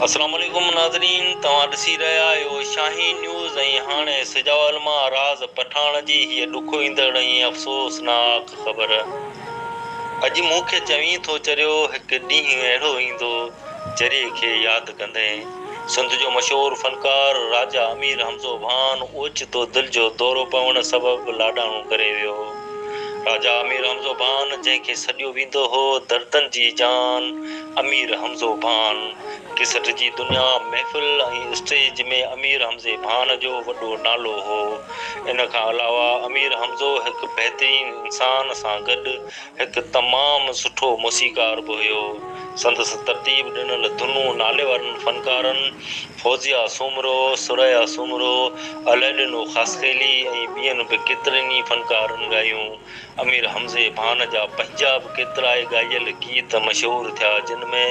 السلام عليڪم ناظرين توهان ڏسي رهيا آهيو شاهين نيوز ۽ هاڻي سجاول مان راز پٺاڻ جي هيء ڏکوئيندڙ ۽ افسوسناڪ خبر اڄ مون کي چوين ٿو چريو هڪ ڏينهن اهڙو ايندو چريي کي ياد ڪندين سنڌ جو مشهور فنڪار راجا امير حمزو ڀان اوچتو دل جو دورو پوڻ سبب لاڏاڻو ڪري ويو. راجا امير حمزو ڀان جنهن کي سڏيو ويندو هو دردن جي جان امير حمزو ڀان. ڪيسٽ جي دنيا، محفل ۽ اسٽيج ۾ امير حمزي ڀان جو وڏو نالو هو. ان کان علاوه امير حمزو هڪ بهترين انسان سان گڏ هڪ تمام سٺو موسيقار به هيو. سندس ترتيب ڏنل ڌنون ناليوارن فنڪارن فوزيه سومرو، ثريا سومرو، الهڏنو خاصخيلي ۽ ٻين به ڪيترن ئي فنڪارن ڳايون. امير حمزي ڀان جا پنهنجا به ڪيترائي ڳايل گيت مشهور ٿيا جن ۾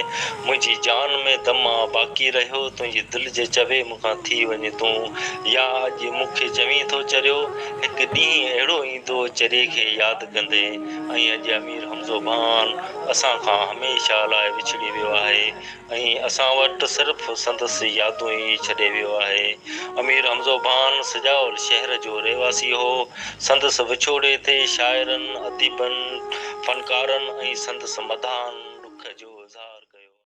منهنجي جان ۾ دم آ باقي رهيو تنهنجي دل جي چوي مون کان ٿي وڃ تون يا اڄ مون کي چوين ٿو چريو هڪ ڏينهن اهڙو ايندو چريي کي ياد ڪندين ۽ اڄ امير حمزو ڀان اسان کان هميشه لاء وڇڙي ويو آهي ۽ اسان وٽ صرف سندس يادون ئي ڇڏي ويو آهي. امير حمزو ڀان سجاول شهر جو رهواسي هو. سندس وڇوڙي تي شاعرن، اديبن، فنڪارن ۽ سندس مداحن.